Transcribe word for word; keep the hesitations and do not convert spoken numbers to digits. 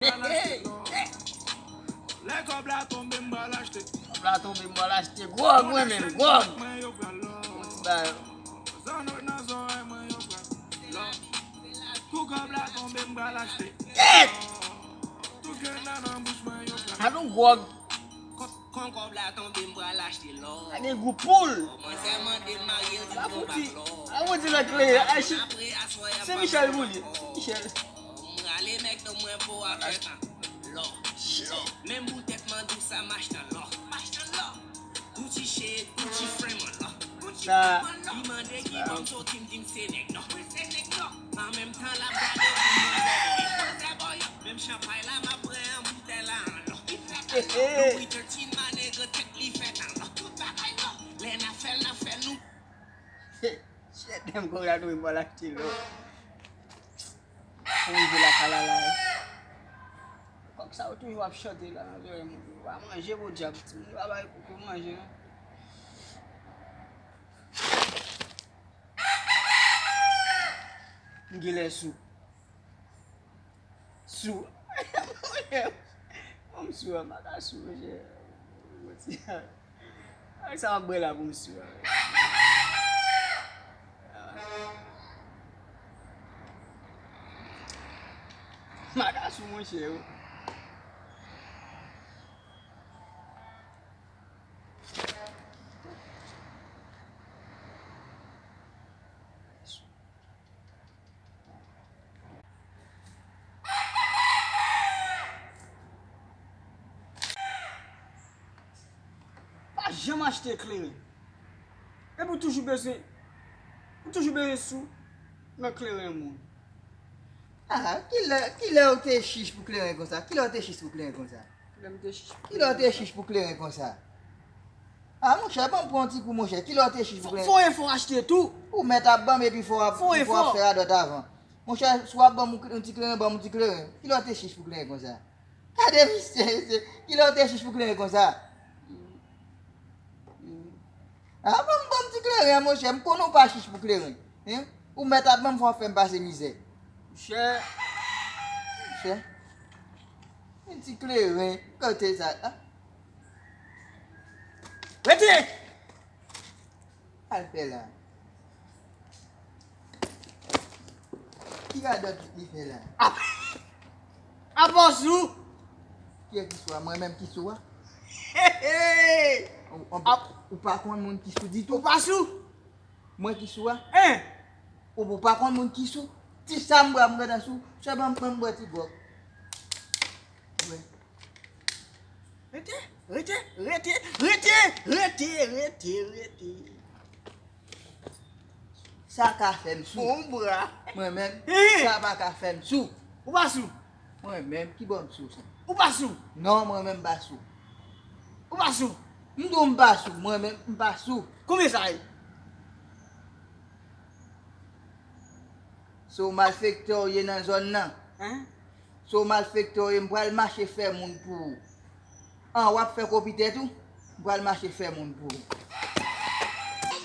Hey, hey. Lè kòb la tonbe, m pral achte. Kòb la tonbe, m pral achte gwòg, mwen menm, gwòg. Yon ti bagay. Zanno nan zòrèy mwen, yo pral lò. Kou kòb la tonbe, m pral achte. Kèt! Tou grenn nan nan bouch mwen, yo pral. Anon gwòg. Kon kòb la tonbe, m pral achte lò. Gade gou poul. Manzè mande l marye, l di l gon bak lò. Anon di nan kleren. Ay, shit. Se Michel pou li. Michel. M rale mèk nan mwen pou a fè tan. Lò, lò. Menm boutèk mandou sa m achte an lò. M achte an lò. Gucci shade, Gucci frame an lò. Sa. Li mande ki bò m soti, m di m se nèg nò. An menm tan l ap gade pou manzè bò yo. Menm chanpay la m ap pran an boutèy la an lò. Louis thirteen ma nèg tèt li fèt an lò. Tout bagay lò. Lè n ap fè l, n ap fè l nou. Chèt, m konn gade wi, m pral achte lò. Fò rive lakay la la. Kòk sa yo toujou ap chante la nan zòrèy moun. Yo pa manje podyab, timoun yo pa bay kòk yo manje non. M genlè sou. Sou. Bon, m sou, m pa ka sou, monchè. Bon, ti, ak sa m ap bwè la pou m sou. M pa ka sou, monchè, yo. Pa janm achte kleren. Epi w toujou bezwen, ou toujou bezwen sou nan kleren moun. Ah, kilè, kilè w te chich pou kleren konsa? Kilè w te chich pou kleren konsa? Kilè m te chich pou kleren konsa? Kilè w te chich pou kleren konsa? Ah, monchè, ban m pran yon ti kou, monchè. Kilè w te chich pou kleren? Fò, fò efò achte tou. Ou mèt ap ban m epi fò w ap, fò efò, fò w ap fè radòt avan. Monchè, si w ap ban m yon ti kleren, ban m yon ti kleren. Kilè w te chich pou kleren konsa? Gade misye, misye. Kilè w te chich pou kleren konsa? Ah, ban m, ban m ti kleren, monchè. M konnen w pa chich pou kleren. Hein? Ou mèt ap ban m, fò w ap fè m pase mizè. Monchè. Monchè. Yon ti kleren. Kote sa? Ah. Rete! Al fè la. Ki radòt li fè la? Ap-, apa w sou? Kiyès ki sou a? Mwen menm ki sou a? Hey, hey! Ou, ou, ap- ou pa konn moun ki sou ditou? Ou pa sou? Mwen ki sou a? Hein? Ou, ou pa konn moun ki sou? Ti sa m bwè, m gentan sou. Chè ban m, ban m bwè ti gwòg. Bwè. Rete, rete, rete, rete, rete, rete, rete. Sa ka fè m sou. Bon bra. Mwen menm, hein, sa pa ka fè m sou. Ou pa sou? Mwen menm, ki bò m sou sa? Ou pa sou? Non, mwen menm m pa sou. Ou pa sou? M di w m pa sou, mwen menm m pa sou. Konbyen sa ye? Se yon malfektè w ye nan zòn nan. Hein? Se yon malfektè w ye, m pral mache fè moun pou ou. An, w ap fè kopi tèt ou? M pral mache fè moun pou ou.